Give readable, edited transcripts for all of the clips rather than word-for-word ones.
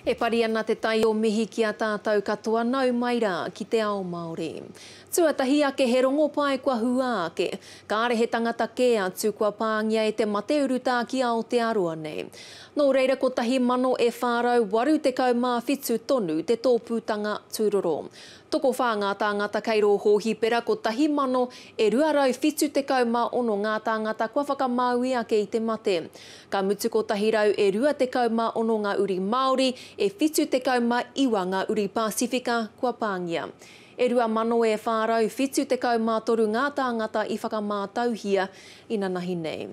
E pari ana te tai o mihi ki a tātou katoa nau mai rā ki te ao Māori. Tuatahi ake he rongopai kua hua ake, kāre he tangata kē atu kua pāngia e te mate urutā ki Aotearoa nei. Nō reira 1,000 e 487 tonu te tōpūtanga tūroro. Tokowhā ngā tāngata kei rō hōhipera 1,000 e 276 ngā tāngata kua whakamāui ake i te mate. Ka mutu 100 e 26 ngā uri Māori, e 79 ngā uri Pasifika kua pāngia. E 2,000 e 473 ngā tāngata i whakamātauhia inanahi nei.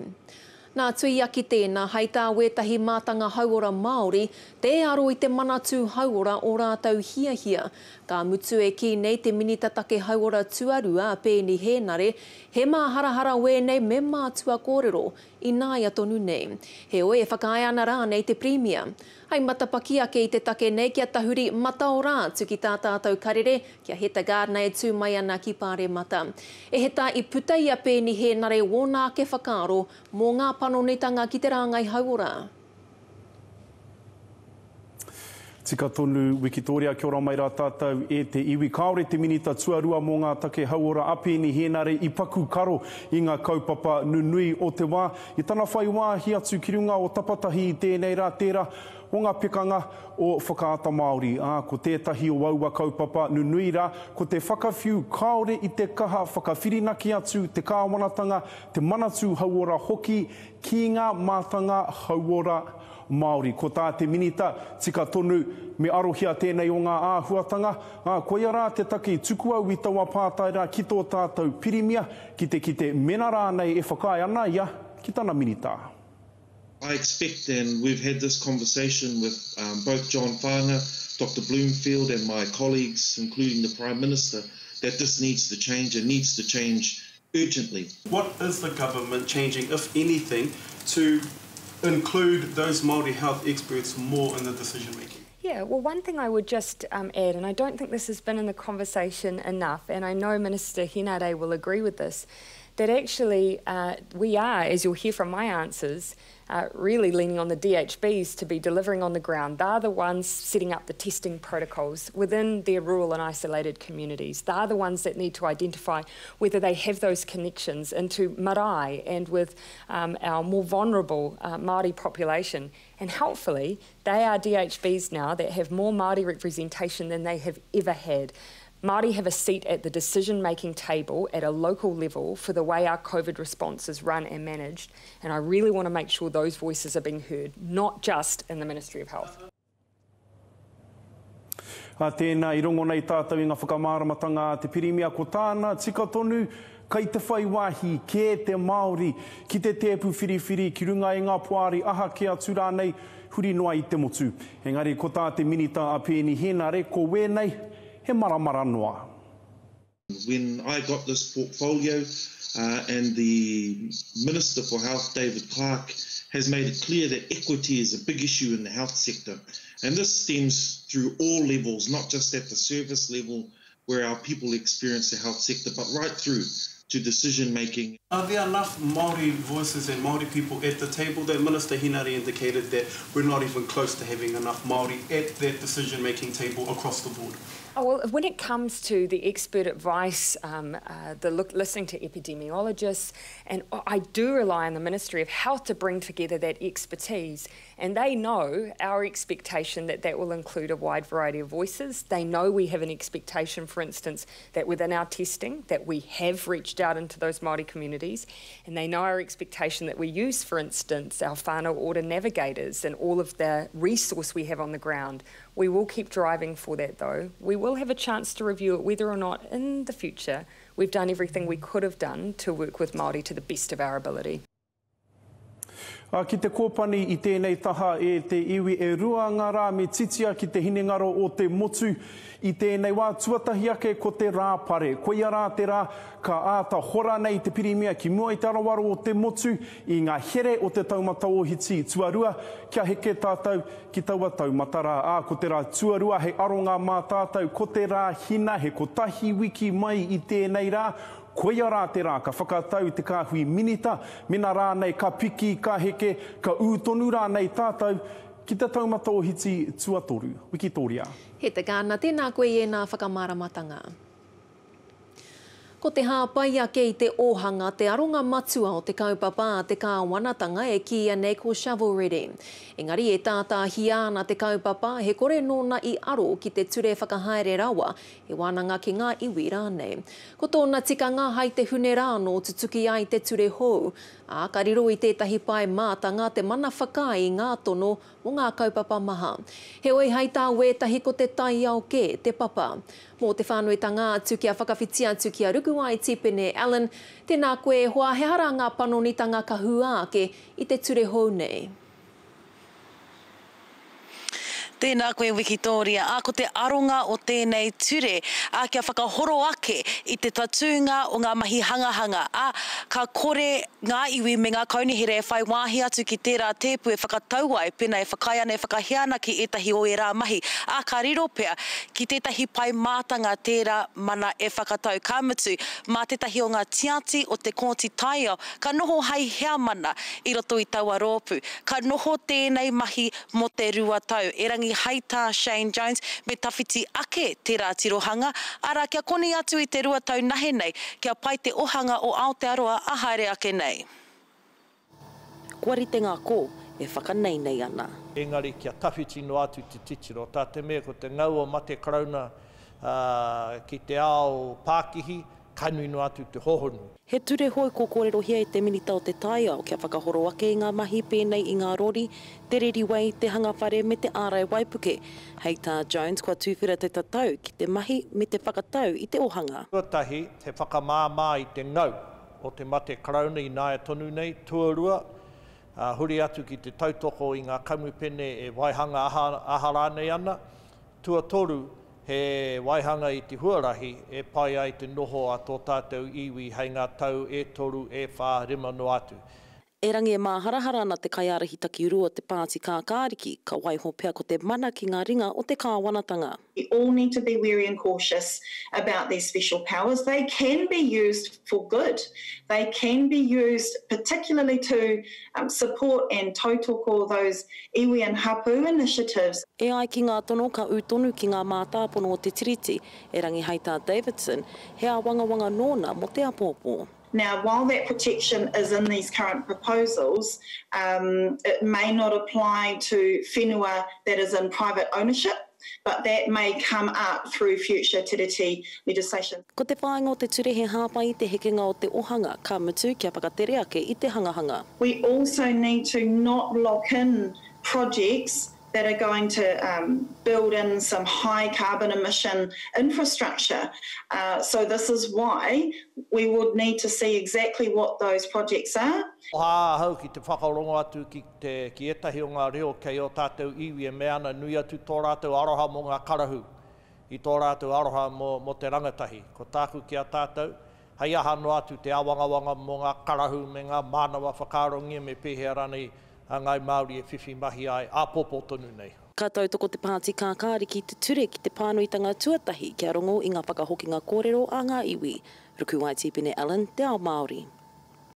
Nā Tuiaki tēnā, hai tā wētahi mātanga hauora Māori, tē aro i te Manatū Hauora ō rātou hiahia. Ka mutu e kī nei te Minita Take Hauora Tuarua a Peeni Hēnare, he māharahara wēnei me mātua kōrero ināia tonu nei. Heoi, e whakaae ana rānei te Pirimia? Hai matapaki ake i te take nei kia tahuri mataora atu ki tā tātou karere, ki a Heta Gardiner e tū mai ana ki Pāremata. E Heta, i puta i a Peeni Hēnare wōna ake whakaaro mō ngā panonitanga ki te rāngai hauora. Tika tonu, Wikitoria, kia ora mai rā tātou e te iwi. Kāore te Minita Tuarua mō ngā Take Hauora a Peeni Hēnare i paku karo i ngā kaupapa nunui o te wā. I tana whai wāhi atu ki runga o Tapatahi i tēnei rā, tērā o ngā pekanga o Whakaata Māori, ā, ko tētahi o aua kaupapa nunui rā, ko te whakawhiu kāore i te kaha whakawhirinaki atu te kāwanatanga, te Manatū Hauora hoki ki ngā mātanga hauora Māori. Ko tā te Minita, tika tonu, me arohia tēnei o ngā āhuatanga, ā, koia rā te take i tuku au i taua pātai rā ki tō tātou Pirimia, ki te kite mena rānei e whakaae ana ia ki tana Minita. I expect, and we've had this conversation with both John Whaanga, Doctor Bloomfield and my colleagues, including the Prime Minister, that this needs to change and needs to change urgently. What is the government changing, if anything, to include those Māori health experts more in the decision making? Yeah, well, one thing I would just um, add, and I don't think this has been in the conversation enough, and I know Minister Henare will agree with this, that actually uh, we are, as you'll hear from my answers, uh, really leaning on the DHBs to be delivering on the ground. They're the ones setting up the testing protocols within their rural and isolated communities. They're the ones that need to identify whether they have those connections into marae and with um, our more vulnerable uh, Māori population. And helpfully, they are DHBs now that have more Māori representation than they have ever had. Māori have a seat at the decision-making table at a local level for the way our COVID response is run and managed, and I really want to make sure those voices are being heard, not just in the Ministry of Health. Ā tēnā, i rongo nei tātou i ngā whakamāramatanga a te Pirimia, ko tāna, tika tonu, kai te whai wāhi kē te Māori ki te tēpu whiriwhiri ki runga i ngā poari aha kē atu rānei, huri noa i te motu. Engari ko tā te Minita a Peeni Hēnare, ko wēnei, he maramara noa. When I got this portfolio uh, and the Minister for Health, David Clark, has made it clear that equity is a big issue in the health sector. And this stems through all levels, not just at the service level where our people experience the health sector, but right through to decision making. Are there enough Māori voices and Māori people at the table? That Minister Henare indicated that we're not even close to having enough Māori at that decision-making table across the board. Oh, well, when it comes to the expert advice, um, uh, the look, listening to epidemiologists, and I do rely on the Ministry of Health to bring together that expertise. And they know our expectation that that will include a wide variety of voices. They know we have an expectation, for instance, that within our testing, that we have reached out into those Māori communities. And they know our expectation that we use, for instance, our whānau ora navigators and all of the resource we have on the ground. We will keep driving for that, though. We will have a chance to review it whether or not in the future we've done everything we could have done to work with Māori to the best of our ability. Ā, ki te kōpani i tēnei taha e te iwi e rua ngā rā me titia ki te hinengaro o te motu i tēnei wā. Tuatahi ake ko te rā pare. Koia rā te rā ka āta hora nei te Pirimia ki mua i te aroaro o te motu i ngā here o te taumata ōhiti tuarua kia heke tātou ki taua taumata rā. Ā, ko te rā tuarua hei aronga mā tātou ko te rā hina he kotahi wiki mai i tēnei rā. Koia rā te rā ka whakatau te kāhui minita, mena rānei ka piki, ka heke, ka ū tonu rānei tātou ki te taumata ohiti tuatoru. Wikitōria. He teka ana, tēnā koe i ēnā whakamāramatanga. Ko te hāpai ake i te ōhanga te aronga matua o te kaupapa a te kāwanatanga e kīia nei ko Shovel Ready. Engari e tātāhia ana te kaupapa, he kore nōna i aro ki te ture whakahaere rawa, he wānanga ki ngā iwi rānei. Ko tōna tikanga hai te Hune rā anō tutuki ai te ture hou, ā, ka riro i tētahi pae mātanga te mana whakaae i ngā tono mō ngā kaupapa maha. Heoi hai tā wētahi ko te taiao kē te papa. Mō te whānuitanga atu kia whakawhiti atu ki a Rukuwai Tipene Allen, tēnā koe e hoa, he aha rā ngā panonitanga ka hua ake i te ture hou nei? Tēnā koe Wikitōria, ā, ko te aronga o tēnei ture, ā, kia whakahoro ake i te tatūnga o ngā mahi hangahanga, ā, ka kore ngā iwi me ngā kaunihera e whai wāhi atu ki tērā tēpu e whakatau ai pēnā e whakaae ana, e whakahē ana ki ētahi o ērā mahi, ā, ka riro pea ki tētahi pae mātanga tērā mana e whakatau. Ka mutu, mā tētahi o ngā tiati o te Kōti Taiao ka noho hai heamana i roto i taua rōpū. Ka noho tēnei mahi mō te 2 tau, erangi hai tā Shane Jones, me tawhiti ake tērā tirohanga, arā, kia koni atu i te 2 tau nahe nei, kia pai te ohanga o Aotearoa a haere ake nei. Kua rite ngā kō e whakaneinei ana. Engari kia tawhiti noa atu te titiro, tā te mea ko te ngau o mate Karauna ki te ao pākihi, ka nui noa atu te hohonu. He ture hou kua kōrerohia e te Minita o te Taiao kia whakahoro ake i ngā mahi pēnei i ngā rori, te reriwei, te hanga whare me te ārai waipuke. Hei tā Jones kua tūwhera te tatau ki te mahi me te whakatau i te ohanga. Tuatahi, he whakamāmā i te ngau o te mate Karauna ināia tonu nei, tuarua, huri atu ki te tautoko i ngā kamupene e waihanga aha, aha rānei ana, tuatoru, he waihanga i te huarahi e pai ai te noho a tō tātou iwi hei ngā tau e toru, e whā, rima noa atu. Erangi e māharahara ana te kaiārahi takiuru o te Pāti Kākāriki, ka waiho pea ko te mana ki ngā ringa o te kāwanatanga. We all need to be wary and cautious about these special powers. They can be used for good. They can be used particularly to support and tautoko those iwi and hapū initiatives. E ai ki ngā tono ka ū tonu ki ngā mātāpono o te Tiriti, erangi hei tā Davidson, he āwangawanga nōna mō te apōpō. Now, while that protection is in these current proposals, um, it may not apply to whenua that is in private ownership, but that may come up through future Tiriti legislation. Ko te whāinga o te ture he hāpai i te hekenga o te ohanga, ka mutu kia whakatere ake i te hangahanga. We also need to not lock in projects that are going to um, build in some high carbon emission infrastructure. Uh, so this is why we would need to see exactly what those projects are. Oha ahau ki te whakarongo atu ki te, ki ētahi o ngā reo kei ō tātou iwi e mea ana nui atu tō rātou aroha mō ngā karahu i tō rātou aroha mō, mō te rangatahi. Ko tāku ki a tātou, hei aha noa atu te āwangawanga mō ngā karahu me ngā mānawa whakaarongia me pēhea rānei a Ngāi Māori e whiwhi mahi ai āpōpō tonu nei. Ka tautoko te Pāti Kākāriki i te ture ki te pānuitanga tuatahi kia rongo i ngā whakahokinga kōrero a ngā iwi. Rukuwai Tipene Allen, Te Ao Māori.